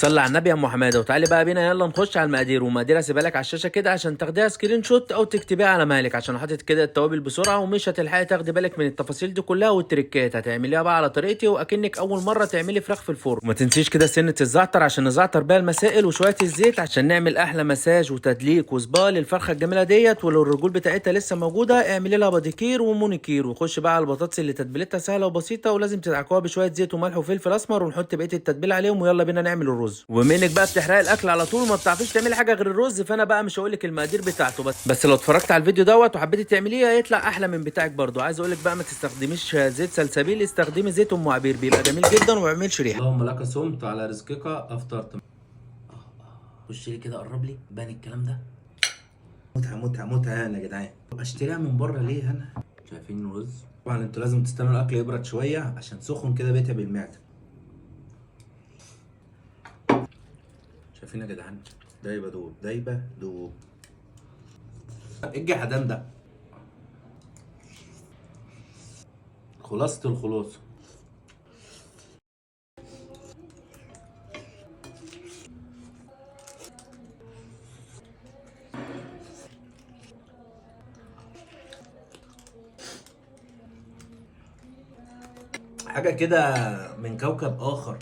صلي على النبي يا ام حمادة، وتعالي بقى بينا يلا نخش على المقادير. ومقادير هسيبها لك على الشاشة كده عشان تاخديها screenshot او تكتبيها على مهلك، عشان حاطط كده التوابل بسرعة ومش هتلحقي تاخدي بالك من التفاصيل دي كلها والتريكات. هتعمليها بقى على طريقتي واكنك اول مرة تعملي فراخ في الفرن. وما تنسيش كده سنة الزعتر عشان نزعتر بيها المسائل، وشوية الزيت عشان نعمل احلى مساج وتدليك وسبا للفرخه الجميلة ديت. ولو الرجول بتاعتها لسه موجودة اعملي لها باديكير ومونيكير. وخش بقى على البطاطس اللي تتبيلتها سهلة وبسيطة، ولازم تدعكوها بشوية زيت وملح وفلفل اسمر، ونحط بقية التتبيله عليهم. ويلا بينا نعمل الرز. ومنك بقى بتحرقي الاكل على طول وما بتعرفيش تعملي حاجة غير الرز، فانا بقى مش هقول لك المقادير بتاعته، بس لو اتفرجت على الفيديو دوت وحبيتي تعمليه هيطلع احلى من بتاعك برضو. عايز اقول لك بقى ما تستخدميش زيت سلسبيل، استخدمي زيت ام عبير، بيبقى جميل جدا وما بيعملش ريحه. اللهم لك صمت على رزقك افطرت. خش لي كده، قرب لي بان الكلام ده. متعه متعه متعه يعني يا جدعان. اشتريها من بره ليه انا؟ شايفين الرز؟ طبعا انتوا لازم تستنوا الاكل يبرد شوية عشان سخن كده بيتعب المعدة. شايفين يا جدعان؟ دايبه دوب دايبه دوب. ايه الجحدان ده؟ خلاصه الخلاصة. حاجة كده من كوكب اخر.